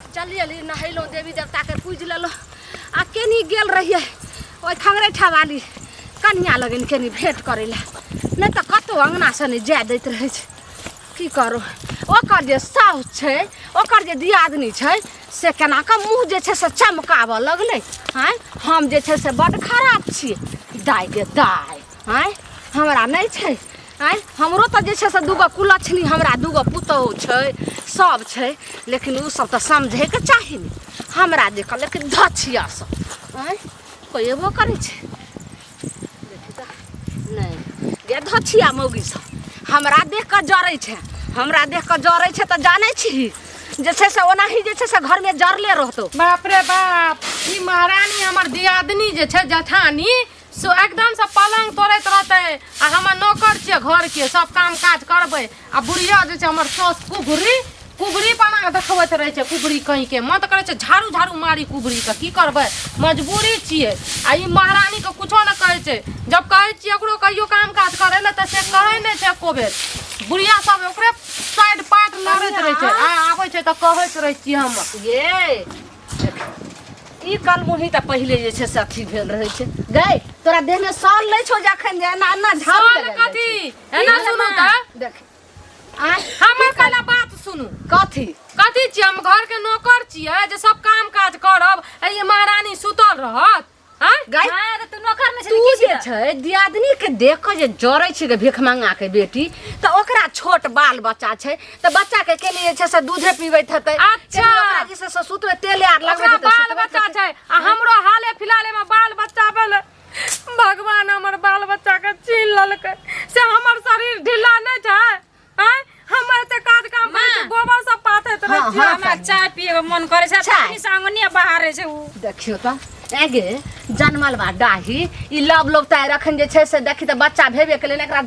चली अली नहेलहुँ देवी देवताके पूजि लेलहुँ आ केनी गेल रहियै ओहि खंगरेठा वाली कनिया लगन केनी भेंट करै लए नहि तऽ कतहु अङ्गनासँ नहि जाय दैत रहै छै। की करू, ओकर जे साउस छै, ओकर जे दियादनी छै, से केना कऽ मुँह जे छै से चमकाबऽ लगलै। आँय, हम जे छै से बड्ड खराब छियै दाइ गे दाइ। आँय, हमरा नहि छै। आँय, हमरो तऽ जे छै से दूगो कुलक्षणी, हमरा दूगो पुतोहु छै, सब छै, लेकिन ओ सब तऽ समझैके चाही ने हमरा जे कहलक धछिया सब। आँय, कोइ एबो करै छै? देखी तऽ नहि गे धछिया मौगी सब हमरा देख कऽ जरै छै, हमरा देख कऽ जरै छै। तऽ जानै छी जे छै से ओनाही जे छै से घरमे जरले रहतौ। बाप रे बाप, ई महारानी हमर दियादनी जे छै जेठानी से एकदम से पलंग तोड़ैत रहतै आ हमर नौकर छियै घरके, सब काम काज करबै। आ बुढ़िया जे छै हमर साउस कुबरी कुबरी बना कऽ देखबैत रहै छै, कुबरी कहींके। मन तऽ करै छै झाड़ू झाड़ू मारी कुबरीके, की करबै, मजबूरी छियै। आ ई महारानीके कुछो नहि कहै छै। जब कहै छियै ओकरो कहियो काम काज करै लए तऽ से कहै नहि छै एको बेर। बुढ़िया सब ओकरे साइड पाट लड़ैत रहै छै आ आबै छै तऽ कहैत रहै छियै हम। ये ई कलमुही तऽ पहिले जे छै से अथी भेल रहै छै। गै, तोरा देहमे साल नहि छौ जखन जे एना एना झाड़ू साल लगायल जाइ कथी छै। एना सुनू तऽ देख आँय, हमर पहला बात सुनू। कथी कथी छियै? हम घर के नौकर छियै जे सब काम काज करब आ ई महारानी सुतल रहत? आँय? गै, हाँ, तऽ तू नौकर नहि तू छली जे छै दियादनी के देख कऽ जे जरै छै गे भिख मंगा के बेटी, तऽ ओकरा छोट बाल बच्चा छै तऽ बच्चा के केली जे छै से दूधे पीबैत हेतै। अच्छा। केली ओकरा जे छै से सुतबै तेले आर लगबैत ओकरा हेतै, बाल सुतबैत बच्चा हेतै। छै आ हमरो हाले फिलहाले में बाल बच्चा भेलै। भगवान हमर बाल बच्चा के छीन लेलकै, से हमर शरीर ढीला नहि छै? आँय, हम एते काज काम करै छी, माँ। गोबर सब पाथैत रहै हाँ, छियै। हाँ। हमरा चाय पिए के मन करै छै। चाय। तखनी से अंगने बाहर छै उ। देखियौ तऽ एगे जनमल बा डाही ई लब लब ताहि रखन जे छै से देखी तऽ बच्चा भेबे केलै ने, एकरा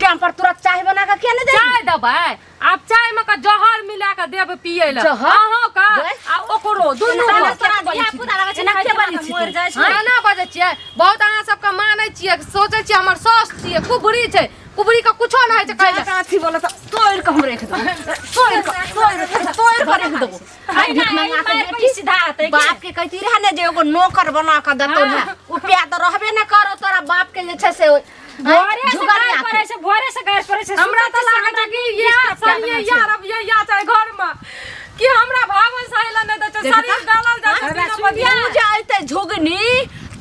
टाइम पर तुरंत चाय बना कऽ किया नहि देली? चाय देबै? आब चाय में के जहर मिला के देब पिए लए। जहर? अहाँ के गै? आ ओकरो दुनू एना के। केना बजै धिया छी? पुता लगै छै एना खाइते किया बजै तऽ छी मरि तू? जाइ छै। हाँ, एना बजै छियै? बहुत अहाँ सबके मानै छियै, सोचै छियै हमर साउस छियै, कुबरी छै, कुबरी के कुछो नहि होइ छै कहै लए। जहाँ अथी बोलत तोड़ि कऽ हम राखि देबो, तोड़ि कऽ तोड़ि कऽ तोड़ि कऽ राखि देबो। आइ भीख मंगा के बेटी सीधा हेतै की? बाप के कहती रहे ने जे एगो नौकर बना कऽ देतौ रहे, रुपया तऽ रहबे ने करो तोरा बाप के जे छै से भोरे से झुगरिया गारि के। पड़ै छै, भोरे से गारि पड़ै छै। हमरा तऽ सुतै लागै छै कि या सनिये या रबिये या छै घर में कि हमरा भावन सहेला नहि दै छै, देखी शरीर तऽ? गलल जाइ छै हमरा बिना सुनिया। बतिया। उ जे अयतै झुगनी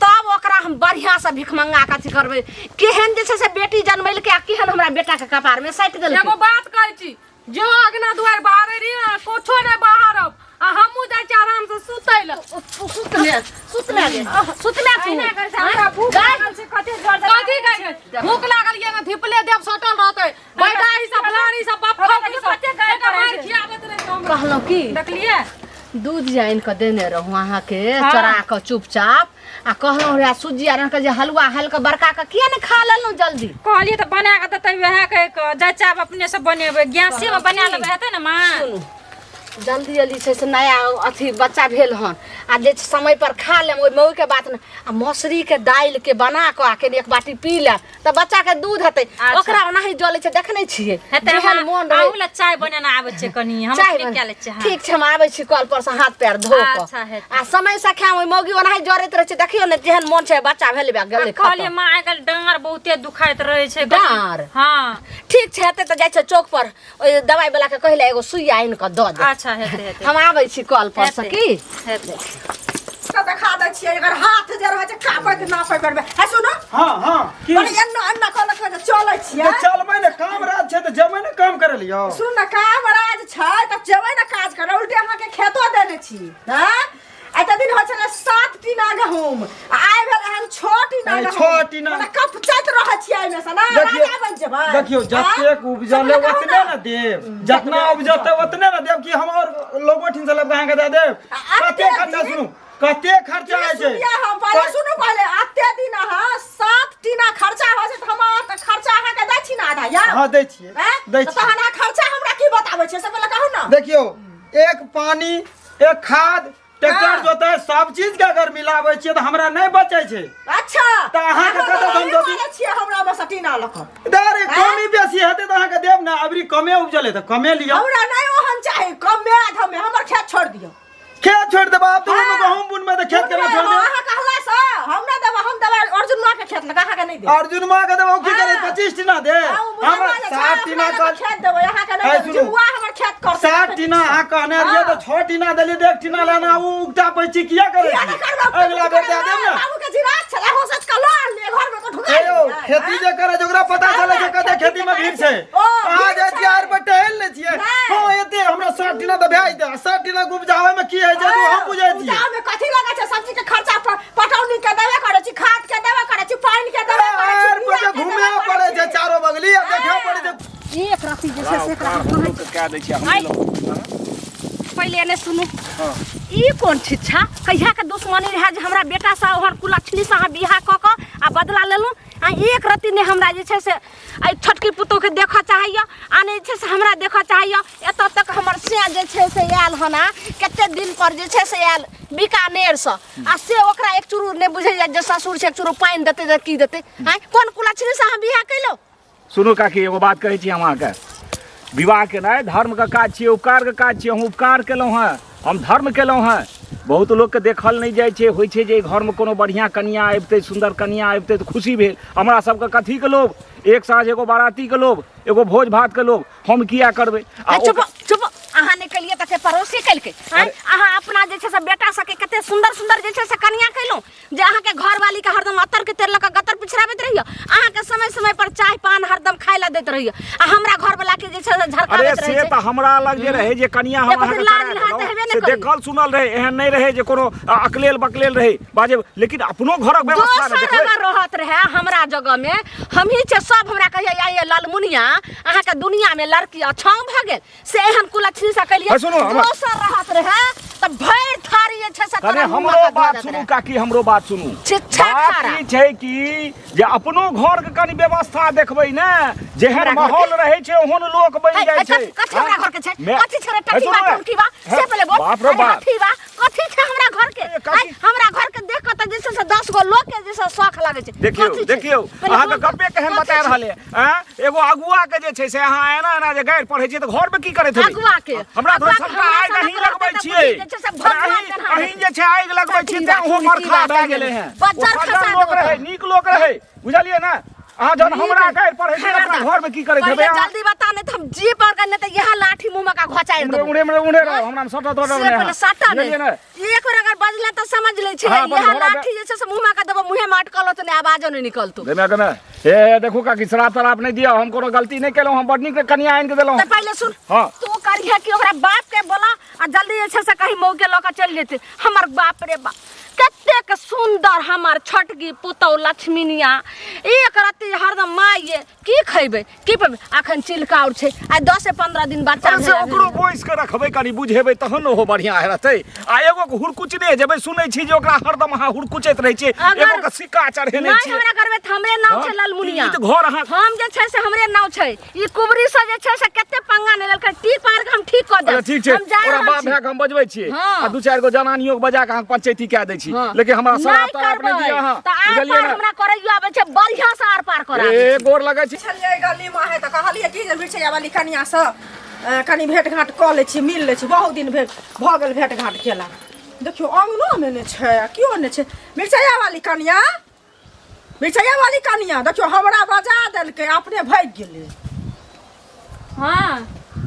तब ओकरा हम बढ़िया से भिखमंगा के अथी करबै। केहन जे छै से बेटी जनमेलकै आ केहन हमरा बेटा के कपार में साटि देलकै। एगो बात कहै छी, जो अगना दुआरि बाहरे रही ने, कुछो नहि बाहरब आ हमहूँ जाइ छी आराम से सुतै लए। तू सुतले सुतले गे सुतले तू। एना करै छै, हमरा भूख गै, लागल छै, कते जोर कथी कहै छै? भूख लागल ये ने धिपले देव सटल रहतै, बैदारी सब फलारी सब बाप हमरा खौकी सब कते गारि एकर पड़ै मारि छै। खियाबैत रहै छै हमरा। कहलहुँ की देखलियै दूध जे आनि कऽ देने रहूँ अहाँके हाँ। चोरा कऽ चुपचाप आ कहलहुँ रहे सुज्जी आर के जे हलुआ हल कऽ बड़का कऽ किया नहि खा लेलहुँ जल्दी? कहलियै तऽ बना कऽ देतै वएह कहि कऽ जाइ छै, आब अपने से बनेबै, गैसे मे बना लेबै हेतै ने माँ? सुनू, जल्दी जल्दी छै से नया अथी बच्चा भेल हन आ जे समय पर खा लेम ओहि मौके बात ने आ मसुरीके दालिके बना कऽ आ कनि एक बाटी पी लेब तऽ बच्चाके दूध हेतै। अच्छा। ओकरा ओनाही जलै छै, देखने छियै हेतै। जेहन मोन रहै। अहूँ लए चाय बनेना आबै छै कनि, हम चाय अपने बन- कए लै छियै। हाँ। ठीक छै, हम आबै छी कल पर से हाथ पैर धो कऽ अच्छा, हेतै। आ समय से खायब। ओहि मौगी ओनाही जरैत रहै छै, देखियौ ने जेहन मोन छै बच्चा भेल बा गेलै आ कहलियै खतम। माँ आइ काल्हि डाँर बहुते दुखाइत रहै छै। डाँर? हाँ। ठीक छै, हेतै तऽ जाइ छै चौक पर ओहि दवाइ वाला के कहले एगो सुइया आनि कऽ दऽ दे। अच्छा, हेतै हेतै। हम आबै छी कल पर से। हेतै। की हेतै। के देखा दै छियै, एकर हाथ जे रहै छै कापैत नापै करबै। है सुनो। हाँ हाँ, की? अरे एन्ना एन्ना कहलक जे चलै छियै। तऽ चलबै ने, काम राज छै तऽ जेबै ने काम करै लियौ। सुन ने, काम राज छै तऽ जेबै ने काज करे, उल्टे अहाँके खेतो देने छी। हँ, एते दिन होइ छलै 7 टीना गहूम आ आइ भेल एहन 6 टीना आइ गहूम। 6 टीना। मने कपचैत रहै छियै एहिमे से ने देखियौ राजा बनि जेबै। देखियौ आँय? जतेक उपजल से कहू ओतने ने। ने देब, जितना उपजतै ओतने ने देब कि हम और लोगो ठिन से लेब के अहाँके दए देब? आ कते एते खर्चा दिन? सुनू, कते खर्चा होइ छै? सुनिए हम पहिले, सुनू पहिले, एते दिन अहाँ 7 टीना खर्चा होइ छै तऽ हम अहाँके खर्चा अहाँके दै छी ने आधा या? हाँ, दै छियै। आँय? दै तऽ छियै। तहन अहाँ खर्चा हमरा की बताबै छियै से पहिले कहू ने। देखियौ, एक पानी एक खाद ट्रैक्टर जोतै सब चीज के अगर मिलाबै छियै तऽ हमरा नहि बचै छै। अच्छा। तऽ अहाँके अहाँ कतऽ तऽ हम नहि दऽ दी? मानै छियै हमरा मे से टीना लऽ कऽ। अरे कमी बेसी हेतै तऽ अहाँके देब ने, अबरी कमे उपजलै तऽ कमे लिअ। हमरा नहि ओहन चाही, कमे धमे, हमर खेत छोड़ि दियौ। देबा आब तू हाँ। गहूम बुनबे तऽ खेत केना छोड़ दे अहाँ कहला से हम नहि देबै, हम देबै अर्जुन माँ के खेत लग, अहाँके नहि देब। अर्जुन माँ के देबा की करे हाँ। 25 टीना दे। हाँ, ओ हमरा मुसलमान छै, 7 टीना अपना कह लग खेत देबै, अहाँके नहि है, देबै। सुनू। जिमुआ हमर खेत करतै। 7 टीना अहाँ कहने रहियै तऽ 6 टीना देली तऽ 1 टीना लेना उ उगता पैची किया करे किया छी? नहि करबै? अगिला बेर दए देब ने। बाबू के जिरात छलै, हो सोच कऽ लऽ आनलियै, घरमे कऽ ढुका हे यौ, लेलियै। खेती जे करे छै ओकरा पता चले छै कते खेती में भीड़ छै। ओ, अहाँ भीड़ जाइ छै। छियै आर पर टहल लै छियै। नहि। हँ एते हमरा 60 टीना तऽ भए जेतै आ 60 टीना के उपजाबै में की होइ छै से हम बुझै छियै। उपजाबमे कथी लगै छै? सब्जी के खर्चा पटौनी के देबे करै छी, खाद के देबे करै छी, पानि के देबे करै छी, आर पर बिया जे के घूमे देबे करै पड़ै छै छी। चारो बगली आ देखे पड़ै छै। एक रत्ती जे छै से एकरा हम कहै छी। कए दै छियै हम आइ। पहिले एने सुनू, ई कोन छिच्छा कहिया के दुश्मनी रहे जे हमरा बेटा सँ ओहन कुलक्षणी सँ अहाँ बियाह कऽ कऽ आ बदला लेलहुँ आ एक रत्ती नहि हमरा जे छै से एहि छोटकी पुतोहके देखऽ चाहैए आ नहि जे छै से हमरा देखऽ चाहैए। एतऽ तक हमर सैं जे छै से आयल हन आ कते दिन पर जे छै से आयल बीकानेरसँ आ से ओकरा एक चूरू नहि बुझैए जे ससुर छै, एक चूरू पानि देतै तऽ की देतै। आँय, कोन कुलक्षणी सँ अहाँ बियाह केलहुँ? सुनू काकी, एगो बात कहै छी हम अहाँके, विवाह केनाइ धर्मके काज छियै, उपकारके काज छियै। हम उपकार केलहुँ हँ, हम धर्म केलहुँ हँ। बहुत लोकके देखल नहि जाइ छै, होइ छै जे घरमे कोनो बढ़िआँ कनिआँ अबितै, सुन्दर कनिआँ अबितै तऽ खुशी भेल। हमरा सबके कथीके लोभ? एक साँझ एगो बारातीके लोभ, एगो भोज भातके लोभ, हम किया करबै? आ चुप चुप, अहाँ नहि केलियै तऽ के पड़ोसी केलकै? आँय, अहाँ अपना जे छै से बेटा सबके कते सुन्दर सुन्दर जे छै से कनिआँ केलहुँ जे अहाँके घरवाली के हरदम अतर के तेल लऽ कऽ गतर पिछड़ाबैत रहियो, अहाँके समय समय पर चाय पान हरदम खाय लए दैत रहियो आ हमरा घरवाला के जे छै से अरे झरकाबैत रहै से छै। तऽ हमरा लग जे रहै जे कनिया हम देखो अहाँके लाज करा लिहाज देलहुँ, तऽ हेबे ने से करी। देखल सुनल रहै, एहन नहि रहै जे कोनो अकलेल बकलेल रहै बाजे, लेकिन अपनो घरक व्यवस्था ने दोसर देखबै। अगर रहत रहे हमरा जगह में, हमही छै सब हमरा कहिया या ये ललमुनिया अहाँके दुनिया में लड़की अछाँव भऽ गेल से एहन कुलक्षणी से केलियै। है सुनू, हमर- दोसर रहत रहे तऽ भरि थारी जे छै से कने तोरा मुँह हमरो में धऽ बात देत सुनू रहे। काकी, हमरो बात सुनू। छिच्छा बात खारा। ई छै कि जे अपनो घर के कनि व्यवस्था देखबै ने, जेहन हमरा घर माहौल के? रहै छै ओहन लोक बनि है, जाइ है, छै। कथी कथी हमरा घर के छै? मैं- कथी छै रे है, टकी सुनू बा ने। टुनकी बा? है, से पहिले बोल। बाप रे अरे बाप। अथी बा, कथी छै हमरा घर के? ए, काकी। आइ, हमरा घर के देख कऽ तऽ जे छै से 10 गो लोक के जे छै शौख लागै छै। देखियौ कथी छै? देखियौ, पहिले अहाँके बोल तऽ, गप्पे केहन कथी बता छै? रहल है। आँय? एगो अगुआ के जे छै से अहाँ एना एना जे गारि पढ़ै छियै तऽ घर में की करैत हेबै? अगुआ के? हमरा अगुआ थोड़ा के सबटा हमरा आगि सनक अहीं रहतै लगबै तऽ छियै। बुझी जे छै से भगवान अहीं देनहार अहीं जे छै आगि लगबै छियै कथी तें ओहो बा, मरखा की भए बा, गेलै हेँ। बज्जर ओ खसा सज्जन लोक देबो रहै, तोरा। नीक लोक रहै, बुझलियै ने? अहाँ जहन हमरा गारि पढ़ै छियै तऽ अपना घर में की करैत हेबै पहिले अहाँ? जल्दी बता, नहीं तो हम जी पर के नहीं तो यहाँ लाठी मुंह में का घोचाइल उम्हरे देबो। उम्हरे उम्हरे उम्हरे रहो, हमरा में सटत रहो से नहि पहिले अहाँ। सटा नहीं। बुझलियै ने? एक बेर अगर बजले तो समझ ले छै, हाँ, अपन यहाँ घोड़ा लाठी जे छै से मुंह में का देबो, मुंहे में अटकल होतो नहीं, आवाजो नहीं निकलतो। गमे गमे हे देखू काकी, शराब तराब नहि दिअ, हम कोनो गलती नहि केलहुँ, हम बड़ नीक कनिया आनि के देलहुँ। तऽ पहिले सुन, हाँ। तू करिहे कि ओकरा बाप के बोला आ जल्दी जे छै से कहीं मऊ के लऽ के चलि जेतै। हमर बाप रे बाप, कतेक सुन्दर हमर छोटकी पुतहु लक्ष्मीनिया, एक रत्ती हरदम माय की खैबै की पेबै। अखन चिलकाउर छै आ 10 से 15 दिन बच्चा अरे से भेला ओकरो भेलै। बोइस के रखबै, कनि बुझेबै तहन ओहो बढ़िआँ रहतै। आ एगो के हुरकुचने जेबै, सुनै छी जे ओकरा हरदम अहाँ हुरकुचैत रहै छियै, अगर- एगो के सिक्का चढ़ेने नहि छियै। हमरा घरमे तऽ हमरे नाम छै हाँ, ललमुनिया। ई तऽ घर अहाँ हम जे छै से हमरे नाम छै। ई कुबरी से जे छै से कते पंगा नहि लेलकै, टीक मारि के हम ठीक कऽ देब। अच्छा ठीक छै, हम जा ओकरा रहल बाप छी। भाय के हम बजबै छियै हाँ। आ दू चारि गो जनानियो के बजा के अहाँ पंचैती कए दै छी, हाँ। लेकिन हमरा शराब नहि तराब नहि करबै दिअ अहाँ, तऽ आर बुझलियै पार ने? हमरा करैयो आबै छै, बढ़िआँ से आर पार करा ए गोर लगै छी। छलियै गलीमे है तऽ कहलियै कि जे मिरचैया वाली कनियाँसँ कनि भेँट घाँट कऽ लै छी, मिल लै छी, बहुत दिन भेल भऽ गेल भेँट घाँट केला। देखियौ अङ्गनोमे नहि छै आ केओ नहि छै। मिरचैया वाली कनियाँ, मिरचैया वाली कनियाँ, देखियौ हमरा बजा देलकै, अपने भागि गेलै। हाँ,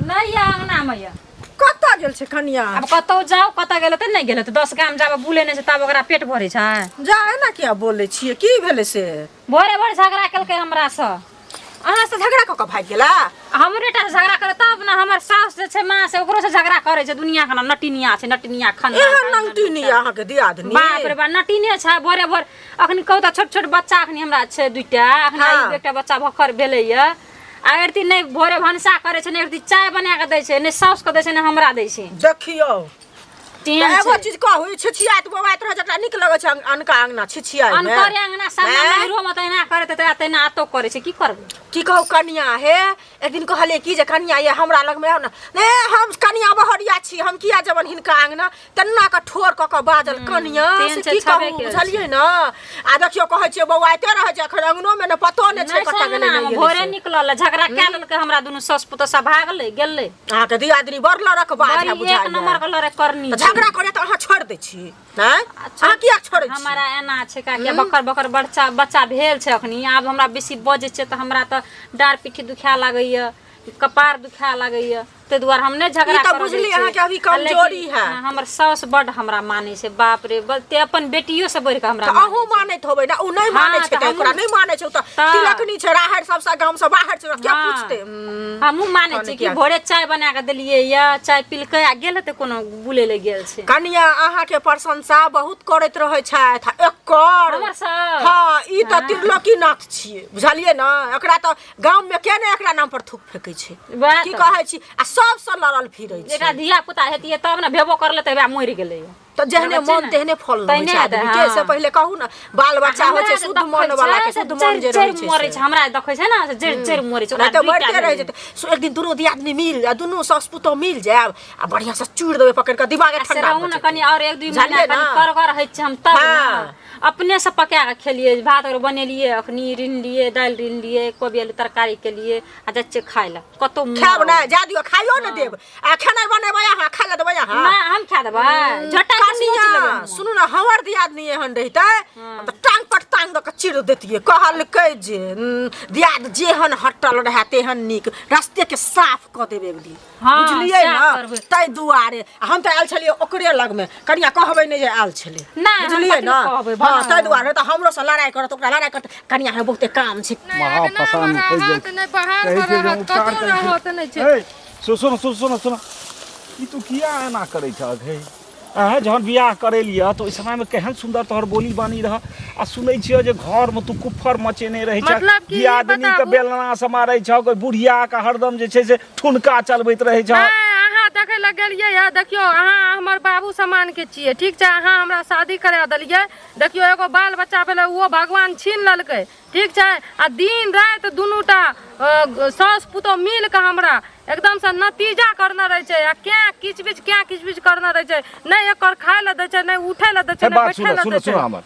नहि यऽ अङ्गनामे यऽ। कतऽ गेल छै कनियाँ? आब कतहु जाउ, कतऽ गेल तऽ नहि गेल तऽ 10 गाम जाबे बुले नहि छै तब ओकरा पेट भरै छै। जा एना किया बोलै छियै, की भेलै से? भोरे भोरे झगड़ा केलकै हमरासँ। अहाँ से झगड़ा कऽ कऽ भागि गेला? हमरे टा से झगड़ा करे तब ने, हमर साउस जे छै माँ से ओकरो से झगड़ा करे छै। दुनिया के नटिनिया छै, नटिनिया खन एहन नंगटिनी अहाँके दियादनी? बाप रे बाप, नटिने छै। भोरे भोर अखनी कहू तऽ छोट छोट बच्चा अखनी हमरा छै दूटा, अखनी हाँ। एकटा बच्चा भखर भेलैया आ एकटी नहि भोरे भनसा करे छै, नहि एकटी चाय बना के दै छै, नहि साउस के दै छै, नहि हमरा दै छै। देखियौ तेहन तऽ एगो छै। चीज कहू, ई छिछियाइत बौआइत रहै जकरा नीक लगै छै अनका अङ्गना छिछियाइ मे? अनकरे अंगना सामने हैं? नैहरो मे तहिना करैत हेतै आ तहिना एतौ करै छै, की करबै? की कहू कनिया हे, एक दिन कहलियै कि जे कनिया ये हमरा लगमे आउ ने, ने हम कनिया बहरिया छी, हम किया जेबनि हिनका अङ्गना, तेना कऽ ठोर कऽ कऽ बाजल कनिया तेहन से छै, की छबे कहू, केल छै। बुझलियै ने? आ देखियौ कहै छियै बौआइते रहै छै, एखन अङ्गनोमे ने पतो नहि छै नहि कतऽ गेलै अंगना नहि मे गेलै भोरे से। निकलल, झगड़ा कए लेलकै हमरा दुनू सास पुतोह सब, भागलै गेलै। अहाँके दियादनी बड़ लड़क बाज है बड़ी एक बुझाइए। नंबर के लड़े करनी तऽ छै। झगड़ा झगड़ा करे तऽ अहाँ छोड़ि दै छी आँय अहाँ किया छोड़ै छी हमरा एना छै काकी बकर बकर बच्चा बच्चा भेल छै अखनी आब हमरा बेसी बजै छै तऽ हमरा तऽ डाँड़ पिट्ठी दुखाए लागैया कपार दुखाए लागैया ताहि दुआरे हम नहि झगड़ा ई तऽ करऽ दै बुझली छियै। अहाँके अभी आ कमजोरी लेकिन, है। हाँ, हमर साउस बड हमरा मानै छै बाप रे ते अपन बेटियो से बढ़ि कऽ हमरा तऽ मानै अहूँ मानैत होबै ने ओ नहि हाँ, मानै छै तऽ तऽ ओकरा हमहूँ- नहि मानै छै ओ तऽ तऽ- तिलकनी छै राहरि सबसँ गामसँ बाहर छै ओकरा के हाँ। पूछतै हमहूँ मानै तहन छियै कि किया? भोरे चाय बना कऽ देलियै या चाय पिलकै आ गेल हेतै कोनो बुलै लए गेल छै कनिया अहाँके प्रशंसा बहुत करैत रहै छथि आ एकर हमर सब हँ ई तऽ त्रिलोकीनाथ छियै बुझलियै ने एकरा तऽ गाममे के ने एकरा नाम पर थूक फेकै छै वएह की तऽ। कहै छी आ सबसँ लड़ल फिरै छै एकरा धिया पुता हेतियै तब ने भेबो करलै तऽ वएह मरि गेलै तऽ जेहने छै मन ने। तेहने फल ने होइ तेहने छै हेतै, आदमी के से हाँ। पहिले कहू ने बाल बच्चा होइ छै हमरा जे शुद्ध देखै मन वाला के छै से शुद्ध मन जे जरि रहै जरि छै मरै से। छै हमरा देखै छै ने से जरि जरि मरै छै नहि ओकरा तऽ दुइटा मरिते रहि भेलै। जेतै सो एक दिन दुनू दियादनी मिल आ दुनू सास पुतोह मिल जायब आ बढ़िआँ से चूड़ देबै पकड़ि कऽ दिमागे आ से ठंडा रहू भऽ ने जेतै कनि आओर एक दुई महीना बुझलियै कनि ने? करगर होइ छै हम तब ने हाँ। अपने से पका कऽ खेलियै भात आओर बनेलियै अखनी रिनलियै दालि रिनलियै कोबी आलू तरकारी केलियै आ जाइ छियै खाय लए कतौ मोन खायब नहि जा दियौ खाइयो नहि देब आ खेनाइ बनेबै अहाँ खाय लए देबै अहाँ नहि हम खा देबै झटा के सोच कनिया लेबै हम। सुनू ने हमर दियादनी एहन रहितै हम तऽ टांग पर टांग दऽ कऽ चीर देतियै कहलकै जे दियाद जेहन हटल रहए तेहन नीक रस्ते के साफ कऽ देब एक दिन हाँ, बुझलियै सएह ने करबै। ताहि दुआरे आ हम तऽ आयल छलियै ओकरे लगमे कनिया कहबै नहि जे आयल छलै नहि, हम बुझलियै कथी ने कहबै, हँ बनाउ। ताहि दुआरे तऽ हमरो से लड़ाइ करत ओकरा लड़ाइ करत कनिया हे बहुते काम छै नहि महा अङ्गनामे फसामे फँसि जाइ रहत नहि बाहरमे कहै छै जे रहत उपकार कतहु करै छै। रहत नहि छै ए, सुन सुन सुन सुन सुन ई तू किया एना करै छह हे अहाँ जहन बियाह करेलियै तऽ ओहि समयमे केहन सुन्दर तोहर बोली बानी रह आ सुनै छियौ जे घरमे तू कुफर मचेने रहै छह मतलब कि ई दियादनीके बताबू। बेलना से मारै छह कोइ बुढ़ियाके हरदम जे छै से ठुनका चलबैत रहै छह नहि अहाँ देखै लए गेलियै हँ देखियौ अहाँ हमर बाबू समानके छियै ठीक छै अहाँ हमरा शादी करा देलियै देखियौ एगो बाल बच्चा भेलै ओहो भगवान छीन लेलकै ठीक छै आ दिन राति दुनूटा साउस पुतोह मिल कऽ हमरा एकदमसँ नतीजा करने रहै छै आ कैं किच बिच कैं किच बिच करने रहै छै नहि एकर खाय लए दै छै नहि उठै लए दै छै हे नहि बात बैठै सुन लए सुन दै सुन छै हमर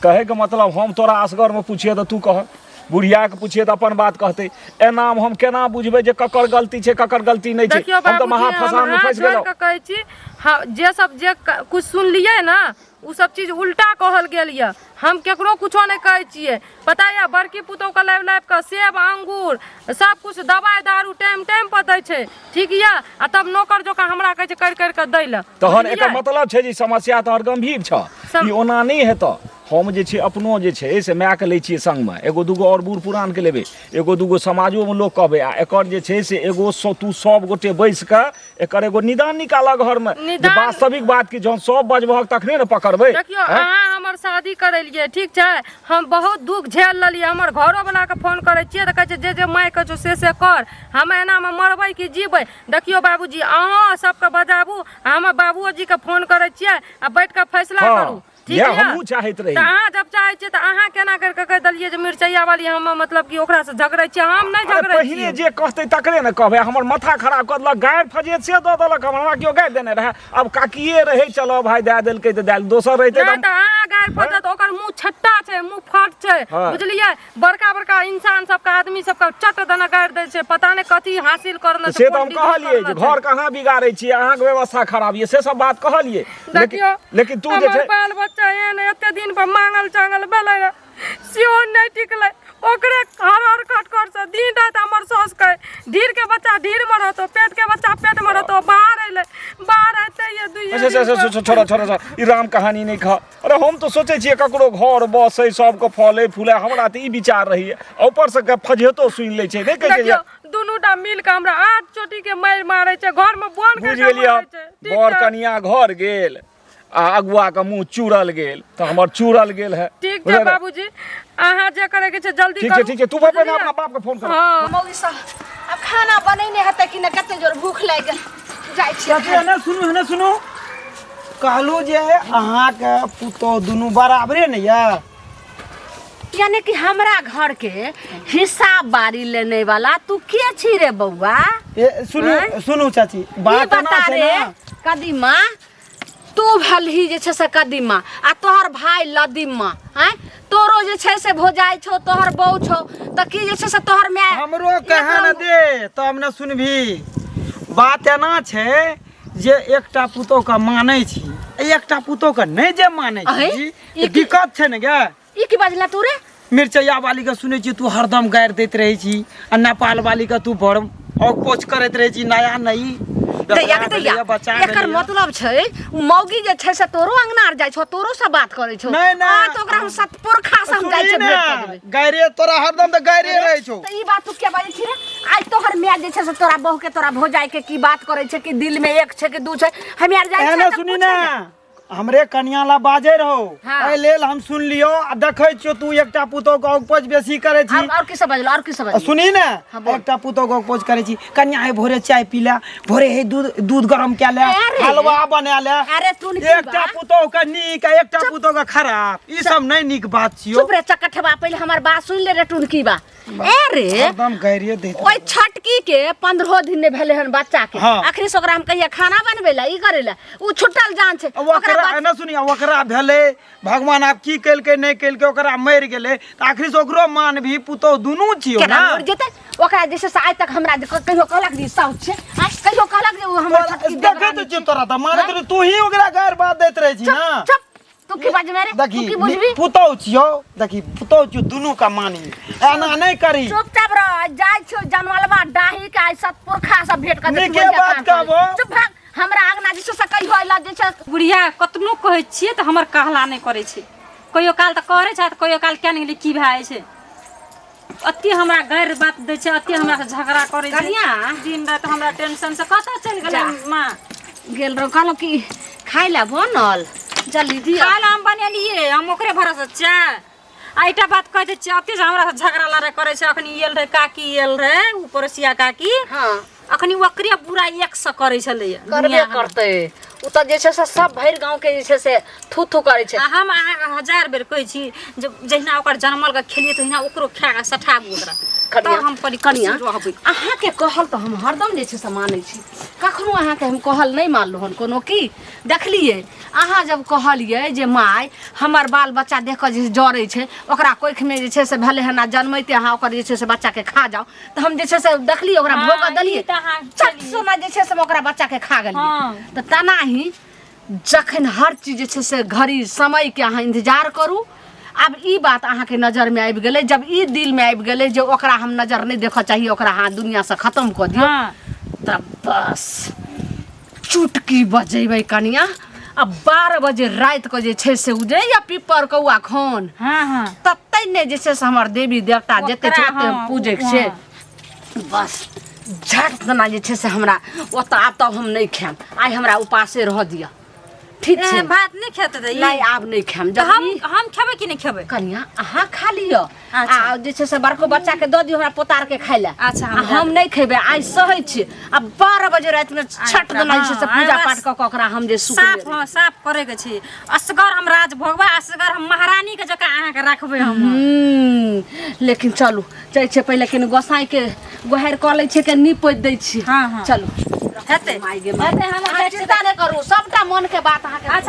कहैके मतलब हम तोरा असगरमे पुछिए तऽ तू कह बुढ़ियाके पुछिए तऽ अपन बात कहतै एनामे हम केना बुझबै जे ककर गलती छै ककर गलती नहि छै देखियौ हम तऽ बाबूजी महा हम फसानमे हाथ फँसि जोड़ि गेलहुँ कऽ कहै छी हँ जे सब जे कुछ सुनलियै ने ओ सब चीज उल्टा कहल गेल यऽ हम केकरो कुछो नहि कहै छियै पता यऽ बड़की पुतोहके लाबि लाबि कऽ सेब अंगूर सब कुछ दवाइ दारू टाइम टाइम पर दै छै ठीक यऽ आ तब नौकर जकाँ हमरा कहै छै करि करि कऽ दै लए तहन एकर बुझलियै? मतलब छै जे ई समस्या तोहर गम्भीर छह ई ओना नहि हेतह हम जे छै अपनो जे छै से मायके लै छियै संगमे एगो दूगो आओर बूढ़ पुरानके लेबै एगो दूगो समाजोमे लोक कहबै आ एकर जे छै से एगो तू सब गोटे बैस कऽ एकर एगो निदान निकालऽ घरमे जे निदान- वास्तविक बात की जहन सब बजबहक तखने ने पकड़बै देखियौ आँय? अहाँ हमर शादी करेलियै ठीक छै हम बहुत दुख झेल लेलियै हमर घरो वाला के फोन करै छियै तऽ कहै छै जे जे माय कहै छौ से से कर हम एनामे मरबै कि जीबै देखियौ बाबूजी अहाँ सबके बजाबू आ हमर बाबुओ जी के फोन करै छियै आ बैठ कऽ फैसला हाँ, करू ठीक इएह यऽ? हमहूँ चाहैत रही। तऽ अहाँ जब चाहै छियै तऽ अहाँ केना करि कऽ कहि देलियै जे मिरचैया वाली हम मतलब कि ओकरासँ झगड़ै छियै हम नहि अरे झगड़ै पहिने छियै जे कहतै तकरे ने कहबै हमर माथा खराब कऽ देलक गारि फजेत से दऽ देलक हमरा केओ गारि देने रहए आब काकिए रहै चलो भाय दए देलकै तऽ दए दोसर रहितै नहि तऽ तऽ अहाँ गारि फटत ओकर मुँह छट्टा छै मुँह फट छै हाँ। बुझलियै बड़का बड़का इंसान सबके आदमी सबके चट दना गारि दै छै पता नहि कथी हासिल करने से छै तऽ कोन हम डिग्री कहलियै करने जे छै। घर कहाँ बिगाड़ै छियै अहाँके व्यवस्था खराब यऽ से सब बात कहलियै लेकिन देखियौ लेकिन तू जे हमर छै बाल बच्चा एहन एते दिन पर मांगल चांगल भेलै रहे सेहो नहि टिकलै ओकरे हर हर खट खट से दिन राति हमर साउस कहे ढीर के बच्चा ढीर में रहतो पेट के बच्चा पेट में रहतो बाहर अइले बाहर अइते ये दुइये अच्छा अच्छा दिन अच्छा पर। अच्छा, छोड़ो छोड़ो छोड़ो ई राम कहानी नहि खा अरे हम तऽ सोचै छियै ककरो घर बसै सबके फलै फूलै हमरा तऽ ई विचार रहैए ऊपर से फजहेतो सुनि लै छै नहि कहै छै जे देखियौ दुनू टा मिल के हमरा आठ चोटी के मारि मारै छै घर में बन बुझि के गेलियै मारै छै ठीक बर छै? कनिया घर गेल आ अगुआ के मुँह चूरल गेल तऽ हमर चूरल गेल है ठीक छै बाबूजी अहाँ जे करे के छै जल्दी ठीक छै करू ठीक छै तू पहिने बुझलियै? अपना बाप के फोन कर हाँ मौगी सब आब खाना बनेने हेतै कि नहि कते जोर भूख लागि गेल जाइ छियै चाची एने सुनू एने सुनू कहलहुँ जे अहाँके पुतोह दुनू बराबरे ने यऽ यानी कि हमरा घर के हिसाब बारी लेने वाला तू के छी रे बौआ ए सुनू सुनू चाची ई बात एना बता छै रे ने कदीमा तू भलही जे छै से कदीमा आ तोहर भाय लदीमा आँय तोरो जे छै से भौजाइ छौ तोहर बहू छौ तऽ की जे छै से तोहर माय हमरो कहे ने दे तब ने सुनबही बात एना छै जे एकटा पुतोहके मानै छी एकटा पुतोह के नहि जे मानै अहे, छी ई तऽ दिक्कत छै ने गे। ई की बजला तू रे? मिरचैया वाली के सुनै छी तू हरदम गारि दैत रहै छी, आ नेपाल वाली के तू बड़ औक करैत रहै छी। नया नई दैया के दैया, बच्चा एकर भेलैया। मतलब छै उ मौगी जे छै से तोरो अंगना आर जाइ छौ, तोरो से बात करै छौ? नहि, नहि। आ तऽ ओकरा हम सतपुरखा से हम जाइ सुनही छै ने, भेंट कऽ देबै। गाइरे तोरा हरदम तऽ गाइरे रहै छौ। तऽ ई बात तू किया बाजै छी रे? आइ तोहर माय जे छै से तोरा बहू के, तोरा भौजाई के की बात करै छै, कि दिल में एक छै कि दू छै, हम आर जाइ एहने छियै तऽ सुनी पूछै ने, ले। हमरे कनिया ला बाजै रहो। हाँ। एहि लेल हम सुन लियो आ देखै छियो तू एकटा पुतोह के औगपोच बेसी करै छी। और की सब बजलो? और की सब आ बजलो? सुनी ने। हाँ, बोल। एकटा पुतोह के औगपोच करै छी, कनिया हे भोरे चाय पी ले, भोरे हे दूध दूध गरम कए ले, अरे। हलवा बना ले। अरे तू की एकटा बा? पुतोह के नीक आ एकटा पुतोह के खराब, ई सब नहि नीक बात छियो। चुप रे चकठबा, पहिले हमर बात सुन ले रे टुनकी बा। ए रे, हरदम गारिये दैत। ओहि छटकी के 15 दिन नहि भेलै हन बच्चा के। हाँ। अखनी से ओकरा हम कहिया खाना बनबै ला, ई करै ला, उ छुटल जान छै। ओकरा ओकरा एना सुनी, ओकरा भेलै भगवान आब की केलकै नहि केलकै, ओकरा मरि गेलै तऽ आखिरी से ओकरो मान भी पुतोह दुनू छियौ केना ना। मरि जेतै ओकरा? जे छै से आइ तक हमरा जे कहियो कहलक जे ई साउस छै? आइ कहियो कहलक जे उ हमर छोटकी देखैत देवरानी छियौ तोरा तऽ मानैत रही, तू ही ओकरा गारि बात दैत रहै छी ना। चुप, तू की बजबे रे? तू देखी की बुझबी? पुतोह छियौ, देखी पुतोह छियौ, दुनू का मानी, एना नहि करी। चुपचाप रह, जाइ छियौ जनमलबा डाही के आइ सतपुरखा से भेंट कर। नीके बात कहबो। चुप भाग, हमरा अंगना जे छै से कहियो अइला जे छै। बुढ़िया कतनो कहै छियै तऽ हमर कहला नहि करै छै। कहियो काल तऽ करै छै, तऽ कहियो काल किया नहि गेलै, की भए जाइ छै, अते हमरा गारि बात दै छै, अते हमरा से झगड़ा करै छै। कनिया। दिन राति हमरा टेंशन से। कतऽ चलि गेलै जा। माँ? गेल रहो, कहलहुँ कि खाय लए बनल, जल्दी दिअ। खाय लए हम बनेलियै, हम ओकरे भरोसे छियै। आ एकटा बात कहि दै छियै, अते जे हमरा से झगड़ा लड़ाइ करै छै। अखनी आयल रहै काकी, आयल रहै ओ पड़ोसिया काकी। हाँ। अखनी ओकरे बुरा एक से करै छलैया। करबे दुनिया। करतै ओ तऽ, जे छै से सब भरि गाँव के जे छै से थू थू करै छै। आ हम अहाँके हजार बेर कहै छी जे जहिना ओकर जनमल के खेलियै, तहिना ओकरो खा कऽ सठाबू ओकरा, तब हम कनि कनिया, खुशी रहबै। अहाँके कहल तऽ हम हरदम जे छै से मानै छी। कखनो अहाँके हम कहल नहि मानलहुँ हन कोनो। की देखलियै, अहाँ जब कहलियै जे माय हमर बाल बच्चा देख कऽ जे जरै छै, ओकरा कोखिमे जे छै से भेलै हन आ जनमैते अहाँ ओकर जे छै से बच्चाके खा जाउ, तऽ हम जे छै से देखलियै ओकरा हाँ, भोगऽ देलियै? ई तऽ अहाँ चट केलियै। सोना जे छै से हम ओकरा बच्चाके खा गेलियै। हाँ। तऽ तेनाही जखन हर चीज जे छै से घड़ी समयके अहाँ इन्तजार करू। आब ई बात अहाँके नजरमे आबि गेलै, जब ई दिलमे आबि गेलै जे ओकरा हम नजर नहि देखऽ चाही, ओकरा अहाँ दुनिआँसँ खतम कऽ दियौ। हाँ। तऽ बस चुटकी बजेबै कनिया, आ 12 बजे राति के जे छै से उ जे या पिपर कौआ खन। हाँ हाँ। तते ने जे छै से हमर देवी देवता जते छै ओकरा ओते हाँ, पूजैके छै। बस झट दना जे छै से हमरा ओतऽ आब तब हम नहि खायब, आइ हमरा उपासे रहऽ दिअ, ठीक छै? ए, भात नहि खेतै तऽ ई? नहि, आब नहि खायब। तऽ जब हम ई हम खेबै कि नहि खेबै? कनिया, अहाँ खा लिअ। अच्छा। आ जे छै से बड़को बच्चा के दऽ दियौ हमरा पोता आरके खाय लए। अच्छा, हम आ दऽ हम नहि खेबै, आइ सहै छियै, आ 12 बजे रातिमे छठ दना जे छै से हाँ, पूजा आइ पाठ बस कऽ कऽ ओकरा हम जे सुख साफ, हाँ, साफ करे के छै। असगर हम राज भोगबै, असगर हम महारानी के जकाँ अहाँके राखबै हम। लेकिन चलू, जाइ छियै पहिले कनि गोसाईके गोहारि कऽ लै छियै, कनि नीप पोति दै छी। हाँ, हाँ। चलू। हेतै। माय गे माय। हेतै, हम अहाँ जाइ छियै। चिन्ता नहि करू, सबटा मोनके बात अहाँके अच्छा।